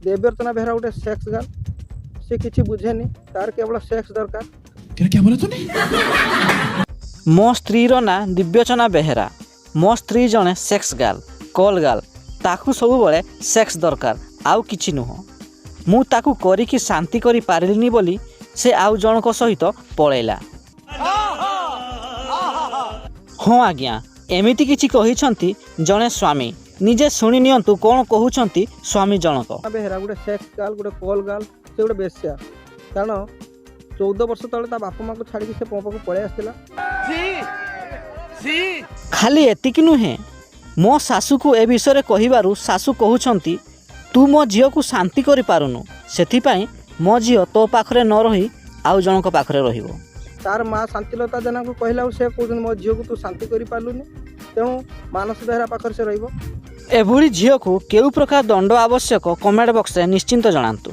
ଦିବ୍ୟାର୍ଚ୍ଚନା ବେହେରା ଗୋଟେ sex girl. ସେ କିଛି ବୁଝେନି, ତାର କେବଳ ସେକ୍ସ ଦରକାର। क्या क्या बोला तूने? ମୋ ସ୍ତ୍ରୀର ନାଁ ଦିବ୍ୟଚନା ବେହେରା। ମୋ ସ୍ତ୍ରୀ ଜଣେ ସେକ୍ସ ଗାର୍ଲ, କଲ୍ ଗାର୍ଲ। ତାକୁ ସବୁବେଳେ ସେକ୍ସ ଦରକାର, ଆଉ କିଛି ନୁହଁ। ମୁଁ ତାକୁ କରିକି ଶାନ୍ତି କରିପାରିଲିନି ବୋଲି ସେ ଆଉ ଜଣଙ୍କ ସହିତ ପଳେଇଲା। ହଁ ଆଜ୍ଞା, ଏମିତି କିଛି କହିଛନ୍ତି ଜଣେ ସ୍ୱାମୀ। ନିଜେ ଶୁଣି ନିଅନ୍ତୁ କ'ଣ କହୁଛନ୍ତି ସ୍ୱାମୀ ଜଣକ। ବେହେରା ଗୋଟେ ସେକ୍ସ ଗାର୍ଲ, ଗୋଟେ କଲ୍ ଗାର୍ଲ, ସେ ଗୋଟେ ବେଶ୍ୟା। କାରଣ 14 ବର୍ଷ ତଳେ ତା ବାପା ମାଆକୁ ଛାଡ଼ିକି ସେ ମୋ ପାଖକୁ ପଳେଇ ଆସିଥିଲା। ଖାଲି ଏତିକି ନୁହେଁ, ମୋ ଶାଶୁକୁ ଏ ବିଷୟରେ କହିବାରୁ ଶାଶୁ କହୁଛନ୍ତି, ତୁ ମୋ ଝିଅକୁ ଶାନ୍ତି କରିପାରୁନୁ, ସେଥିପାଇଁ ମୋ ଝିଅ ତୋ ପାଖରେ ନ ରହି ଆଉ ଜଣଙ୍କ ପାଖରେ ରହିବ। ତାର ମା ଶାନ୍ତିଲତା ଜେନାଙ୍କୁ କହିଲା ଆଉ ସେ କହୁଛନ୍ତି, ମୋ ଝିଅକୁ ତୁ ଶାନ୍ତି କରିପାରିଲୁନି, ତେଣୁ ମାନସ ବେହେରା ପାଖରେ ସେ ରହିବ। ଏଭଳି ଝିଅକୁ କେଉଁ ପ୍ରକାର ଦଣ୍ଡ ଆବଶ୍ୟକ, କମେଣ୍ଟ ବକ୍ସରେ ନିଶ୍ଚିନ୍ତ ଜଣାନ୍ତୁ।